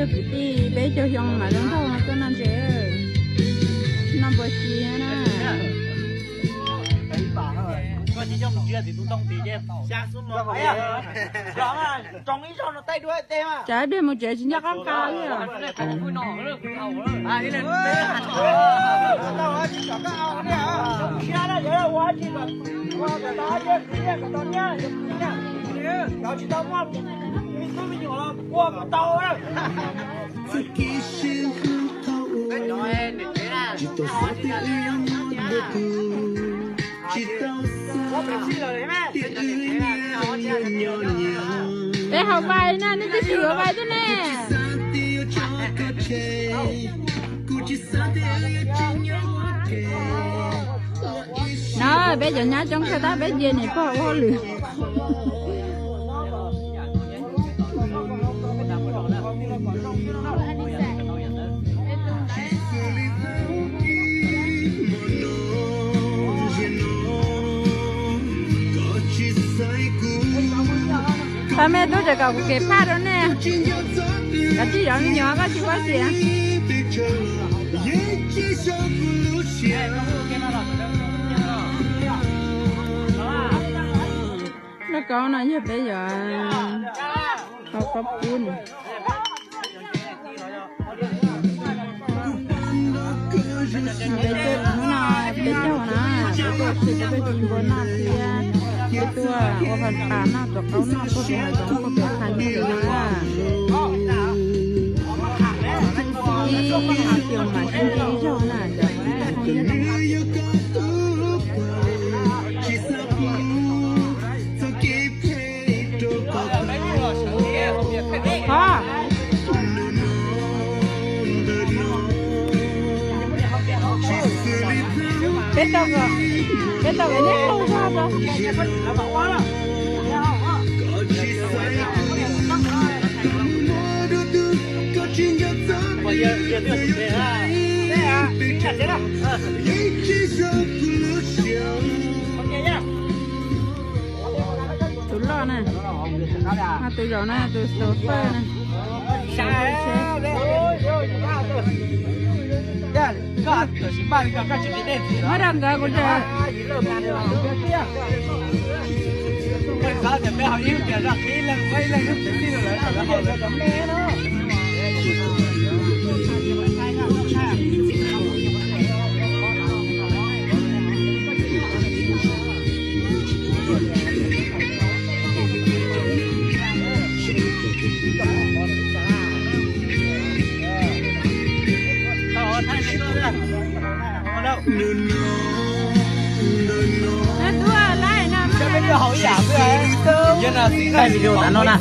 Kwv tij peb caug xyoo mas zoo nraug no tuaj noj ntses, noj npua ci na. Tsam ib pliag mus tsev tsis nco qab nqa li. Peb haus vais na, nej twb tsis yuav vais thiab ne. No peb cov nyab coob kawg tab peb cia niam pog ua hauj lwm. Pab me tub tseem kom kuv kev phaj rau nej. Kav tsij zov me nyuam koj tsis paub xiam. Lauj kaub no yog peb yuav tau kob pub ne. Peb caug na, peb tuaj txhim peb tuaj tsis npua noj thiab, peb tuaj ua pas pas noj tuav qaub noj puag pem hauv tsoom phooj ywg peb qha nyiaj na. Ib xyoos mam sib ntsib ib zaug na cov phooj ywg. Ho, peb tau, peb tau neb qau zog rau. Tus loj na, tus zaum na, tus xus fawj na. Muab rau nkawd kuv tseem. Thaij video tas no na.